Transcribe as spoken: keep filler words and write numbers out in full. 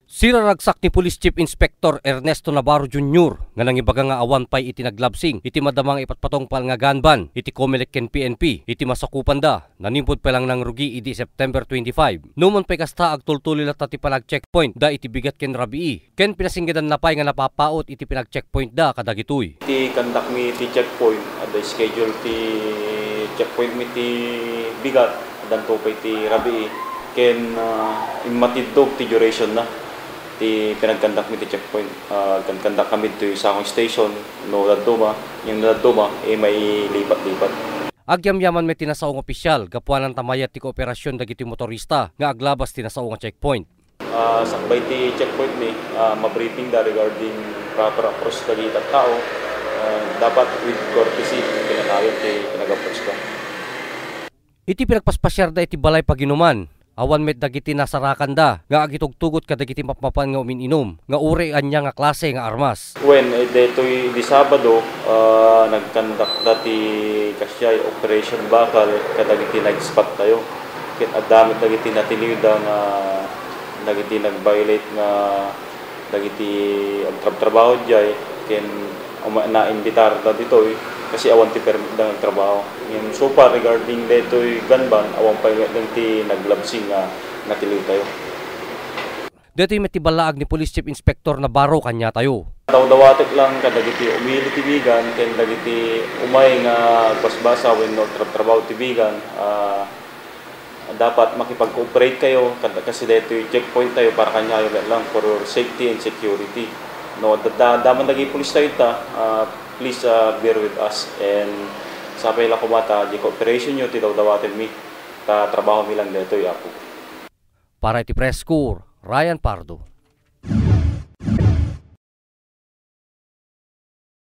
Siraragsak ni Police Chief Inspector Ernesto Navarro Junior nga nangibaga nga awan pay iti naglabsing iti madama nga ipatpatungpal nga gun ban iti Comelec ken P N P iti masakupanda. Nanipud pay lang nangrugi idi September twenty-five. Numan pay kasta, agtultuloy latta ti panag-checkpoint da iti bigat ken rabii, ken pinasinggedanna pay nga napapaut iti panag-checkpoint da kadagitoy. Ti conduct mi ti checkpoint, adda schedule ti checkpoint mi ti bigat, addanto pay ti rabii, ken, ah, immatiddog ti duration na ti pinag-conduct mi ti checkpoint. Ah, agkan-conduct kami ditoy sakong station, no dadduma, yung dadduma, eh, mailipat-lipat. Agyamyaman met ti nasao nga opisyal gapuanan ta mayat ti kooperasyon dagiti motorista nga aglabas ti nasao nga checkpoint. Ah, sakbay ti checkpoint mi, ah, mabriefing da regarding proper approach dagiti tattao. Ah, dapat with courtesy, pinanayon ti pinag-approach da. Iti pinagpaspasiarda iti balay paginuman, awan met dagiti nasarakanda nga agitugtugot kadagiti mapmapan nga umin-inum nga uray ania nga klase nga armas. Wen, eh, daytoy di Sabado, ah, nagkandakda ti kasdiay Operation Bakal kadagiti nag-spot tayo. Ket adda met dagiti natiliwda nga dagiti nag-violate nga dagiti agtrabtrabaho diay ken uma-, naimbitar da ditoy kasi awan ti permit da nga agtrabaho. Ngem so far regarding daytoy gun ban, awan pay met dagiti naglabsing nga natiliw tayo. Daytoy met ti ballaag ni Police Chief Inspector Navarro kaniatayo. Dawdawatek lang kadagiti umili ti bigan ken dagiti umay nga agbasbasa wenno agtrabtrabaho ti bigan, ah, dapat makipag-cooperate kayo, kad-, kasi daytoy checkpoint tayo para kaniayo met lang for your safety and security. No, da-, da-, daman dagiti pulis tayo ta, ah, please, ah, bear with us and sapay la koma ta di cooperation nyo ti dawdawaten mi, ta trabaho mi lang daytoy, Apo. Para iti Press Corps, Ryan Pardo.